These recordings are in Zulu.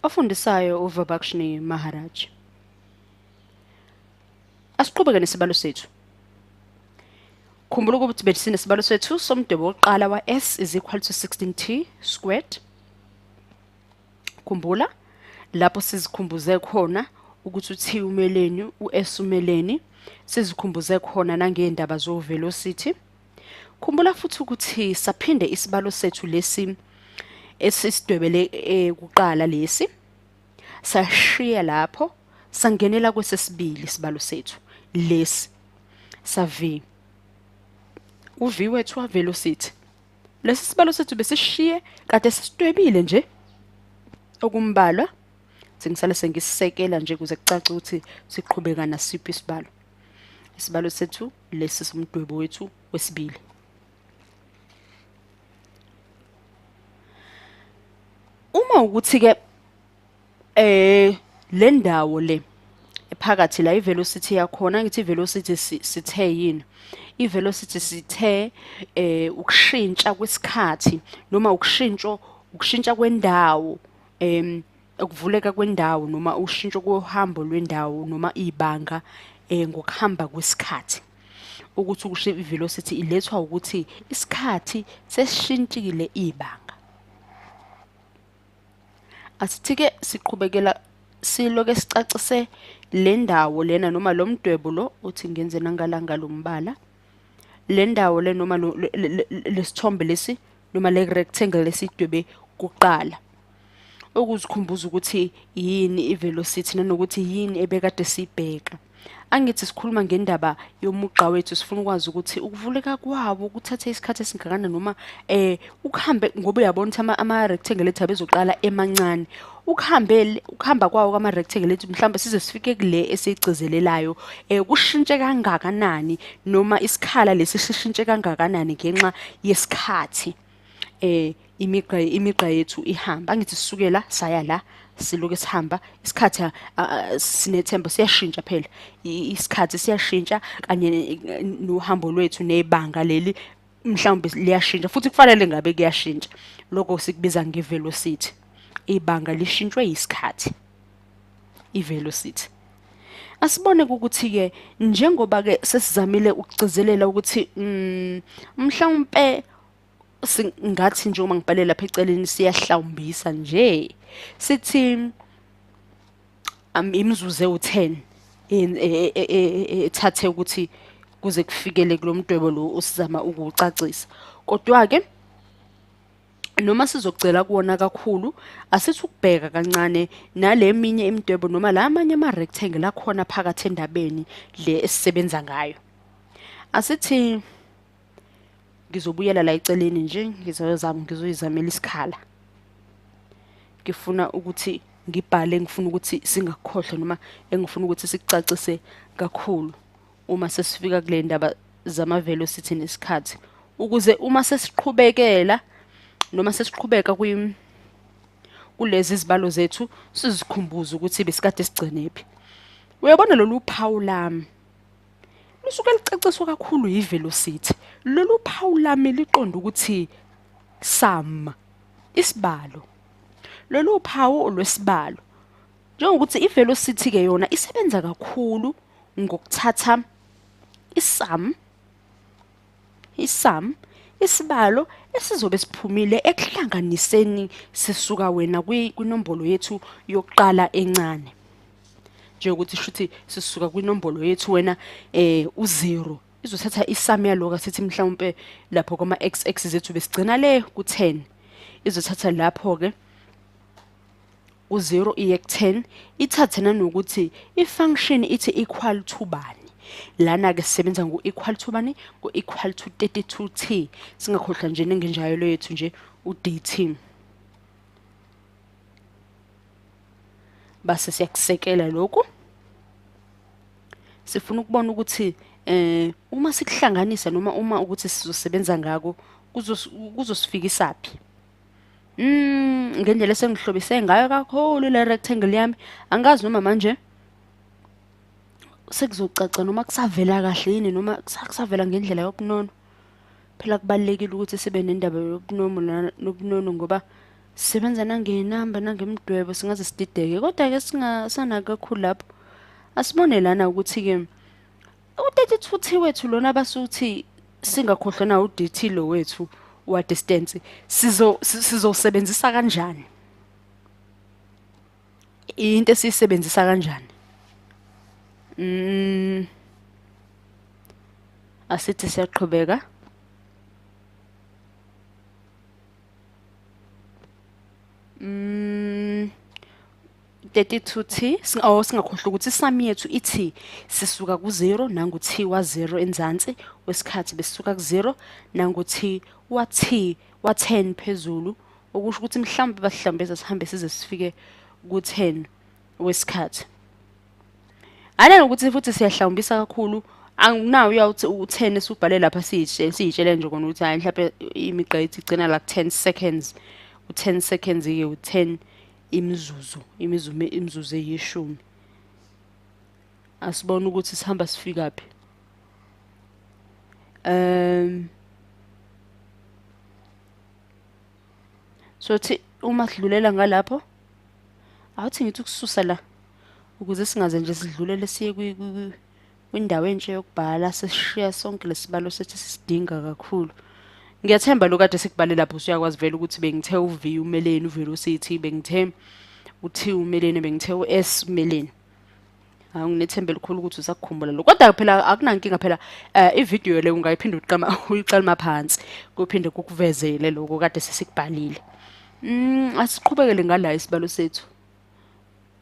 Ofundisayo uVabakshni Maharaj. Asiqhubeke nesibalo sethu. Khumbula ukuthi besinesibalo sethu somdwebo wokuqala wa-S is equal to 16t squared. Khumbula lapho sizikhumbuze khona ukuthi u-t umeleni, u-s umeleni, sizikhumbuze khona nangey'ndaba zo-velocity. Khumbula futhi ukuthi saphinde isibalo sethu lesi esisidwebele kuqala lesi, sashiya lapho sangenela kwesesibili isibalo sethu lesi sa v. U-v wethu wa velocity. Lesi sibalo sethu besishiye kade sisidwebile nje okumbalwa, sengisale sengisisekela nje ukuze kucace ukuthi siqhubeka nasiphi isibalo. Isibalo sethu lesi somdwebo wethu wesibili. Uma ukuthi ke le ndawo le ephakathi la i-velocity yakhona, ngithi i-velocity sithe yini? I-velocity sithe ukushintsha kwesikhathi noma ukushintsha kwendawo, ukuvuleka kwendawo noma ushintsho kohambo lwendawo noma ibanga ngokuhamba kwesikhathi. Ukuthi ukusho i-velocity ilethwa ukuthi isikhathi sesishintshile ibanga. Asithi-ke siqhubekela siloke sicacise le ndawo lena noma lo mdwebo lo uthi ngenze nangala ngalombala. Le ndawo le noma lesithombe lesi noma le rectangle lesidwebe kuqala. Ukuzikhumbuza ukuthi yini i-velocity nanokuthi yini ebekade sibheka. Angithi sikhuluma ngendaba yomugqa wethu, sifuna ukwazi ukuthi ukuvuleka kwawo kuthathe isikhathi esingakanani noma ukuhambe, ngoba uyabona ukuthi ama-rectangle ethu abezoqala emancane. Ukuhamba kwawo kwama-rectangle ethu mhlawumbe size sifike kule esiyigcizelelayo, kushintshe kangakanani noma isikhala lesi sishintshe kangakanani ngenxa yesikhathi. Imigqa yethu ihamba. Angithi sisukela saya la, siloke sihamba isikhathi, sinethemba siyashintsha phela. Isikhathi siyashintsha kanye nohambo lwethu nebanga leli mhlawumbe liyashintsha futhi kufanele ngabe kuyashintsha. Lokho sikubiza nge-velocity. Ibanga lishintshwe yisikhathi, i-velocity. Asibone ukuthi-ke njengoba-ke sesizamile ukugcizelela ukuthi mhlawumpe singathi njengoba ngibhale lapha eceleni siyahlawumbisa nje, sithi imizuzu ewu-10 ethathe ukuthi kuze kufikele kulo mdwebo lo osizama ukuwucacisa. Kodwa-ke noma sizogcela kuwona kakhulu, asithi ukubheka kancane nale minye imidwebo noma la amanye ama-rectangle akhona phakathi endabeni le esisebenza ngayo. Asithi ngizobuyela la eceleni nje, ngizoyizamela isikhala. Ngifuna ukuthi ngibhale, ngifuna ukuthi singakukhohlwa noma engifuna ukuthi sikucacise kakhulu uma sesifika kule ndaba zama-velocity nesikhathi, ukuze uma sesiqhubekela noma sesiqhubeka kulezi zibalo zethu sizikhumbuze ukuthi besikade sigcinephi. Uyabona lolu phawu lami lusuke lucaciswa kakhulu yi-velocity. Lolu phawu lami liqonda ukuthi sum, isibalo. Lolu phawu lwesibalo, njengokuthi i-velocity ke yona isebenza kakhulu ngokuthatha isum, isibalo esizobe siphumile ekuhlanganiseni sisuka wena kwinombolo yethu yokuqala encane. Njengokuthi shuthi sisuka kwinombolo yethu wena u-0, izothatha isum yaloko, sithi mhlawumbe lapho kwama x axis zethu besigcina le ku-10, izothatha lapho ke u-0 iye ku-10, ithathe nanokuthi i-function ithi equal to bani. Lana ke sisebenza ngu-equal to bani? Ngu-equal to 32t. Singakhohlwa nje nengenjayelo yethu nje u-dt. Base siyakusekela lokhu. Sifuna ukubona ukuthi uma sikuhlanganisa noma uma ukuthi sizosebenza ngako kuzosifikisaphi. Ngendlela esengihlobise ngayo kakhulu le rectangle yami, angazi noma manje sekuzocaca noma kusavela kahle yini noma kusavela ngendlela yobunono. Phela kubalulekile ukuthi sibe nendaba yobunono nobunono ngoba Sisebenza nangenamba nangemidwebo singaze sidideke, kodwa-ke singasanaki kakhulu lapho. Asibone lana ukuthi-ke u-32 t wethu lona basuthi singakhohlwa nawo u-dt lo wethu wa distance sizosebenzisa kanjani? Into esiyisebenzisa kanjani? Asithi siyaqhubeka. 32t, oh, singakhohlwa ukuthi isum yethu ithi sisuka ku-0 nangu t wa-0 enzansi wesikhathi, besisuka ku-0 nangu t wa t wa 10 phezulu, okusho ukuthi mhlawumbe basihlambeza sihambe size sifike ku-10 wesikhathi. Hhayi nokuthi futhi siyahlawumbisa kakhulu, anginawo uyawuthi u-10 esubhale lapha, siyitshele nje kona ukuthi hhayi mhlawumbe imigqa yethu igcina la ku-10 seconds. U-10 seconds-ke u-10 imizuzu, imizuzu eyishumi. Asibone ukuthi sihamba sifikaphi. Sothi uma sidlulela ngalapho, awuthi ngithi ukususa la ukuze singaze nje sidlulele siye kwindawo entsha yokubhala, sesishiya sonke lesibalo sethu sisidinga kakhulu. Ngiyathemba lo kade sikubhale lapho usuyakwazi vele ukuthi bengithe u-V umeleni, u-velocity, bengithe u-T umeleni, bengithe u-S umeleni. Hawu, nginethemba elikhulu ukuthi usakukhumbula lokho. Kodwa phela akunankinga phela, ividiyo le ungayiphinda uqama uyiqalima phansi, kuphinde kukuvezele lokho kade sesikubhalile. Asiqhubekele ngala isibalo sethu.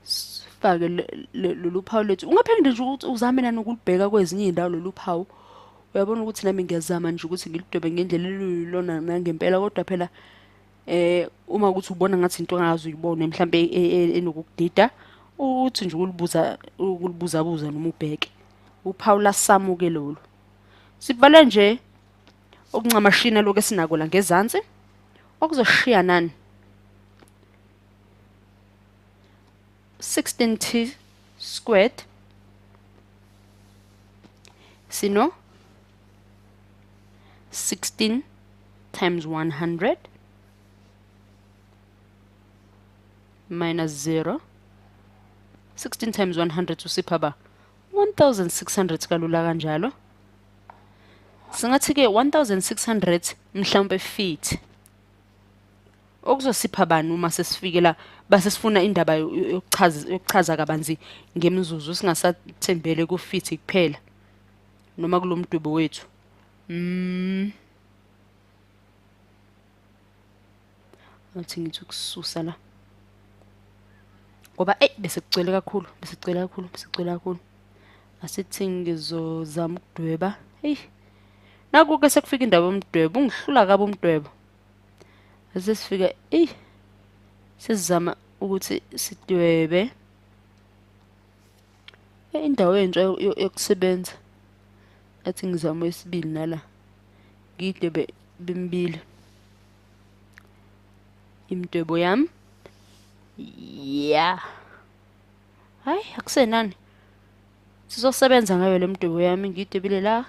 Sifake lolu phawu lethu. Ungaphinde nje ukuthi uzame nanokulubheka kwezinye iy'ndawo lolu phawu. Uyabona ukuthi nami ngiyazama nje ukuthi ngiludwebe ngendlela eluyilona nangempela, kodwa phela uma ukuthi ubona ngathi into ongaze uyibone mhlambe enokukudida, uthi nje ukulibuza ukulibuzabuza noma ubheke. Uphawu lasamuke lolu. Sibhale nje okuncamashina lokhu esinako la ngezansi, okuzoshiya nani 16t squared sino 16 times 100 minus 0. 16 times 100 usipha ba 1600 kalula kanjalo. Singathi ke 1600 mhlawumbe feet. Okuzosipha bani uma sesifikela base sifuna indaba yokuchaza kabanzi ngemizuzu, singasathembele ku-feet kuphela noma kulomdwebo wethu. Athi ngithi ukususa la. Ngoba eyi bese kugcwele kakhulu, bese kugcwele kakhulu, bese kugcwele kakhulu. Asithi ngizozama ukudweba. Eyi. Naku-ke sekufika indawo yomdwebo, ungihlula kabi umdwebo. Sesifika, eyi, sesizama ukuthi sidwebe indawo entsha yokusebenza. Athi ngizama wesibili nala, ngiyidwebe bemibili imidwebo yami. Ya, hhayi akusenani, sizosebenza ngayo le midwebo yami ngiyidwebile la.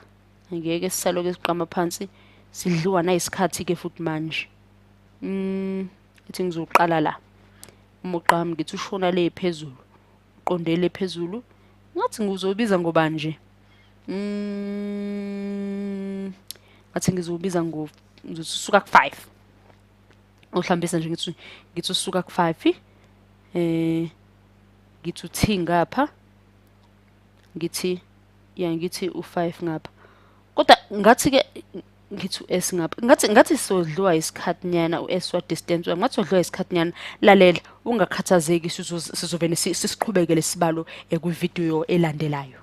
Angeke sisaloke siqama phansi, sidliwa nayisikhathi-ke futhi manje. Ithi ngizoqala la umugqa wami, ngithi ushona le phezulu, uqonde le phezulu. Ngathi ngizobiza ngoba nje ngathi ngizobiza ngo ngizosuka ku-5, uhlambisa nje ngithi usuka ku-5, ngithi u-T ngapha, ngithi ya ngithi u-5 ngapha, kodwa ngathi-ke ngithi u-S ngapha, ngathi sodliwa isikhathi nyana, u-S wa distance wami ngathi sodliwa isikhathi nyana. Lalela, ungakhathazeki, sizovele sisiqhubeke lesibalo kwividiyo elandelayo.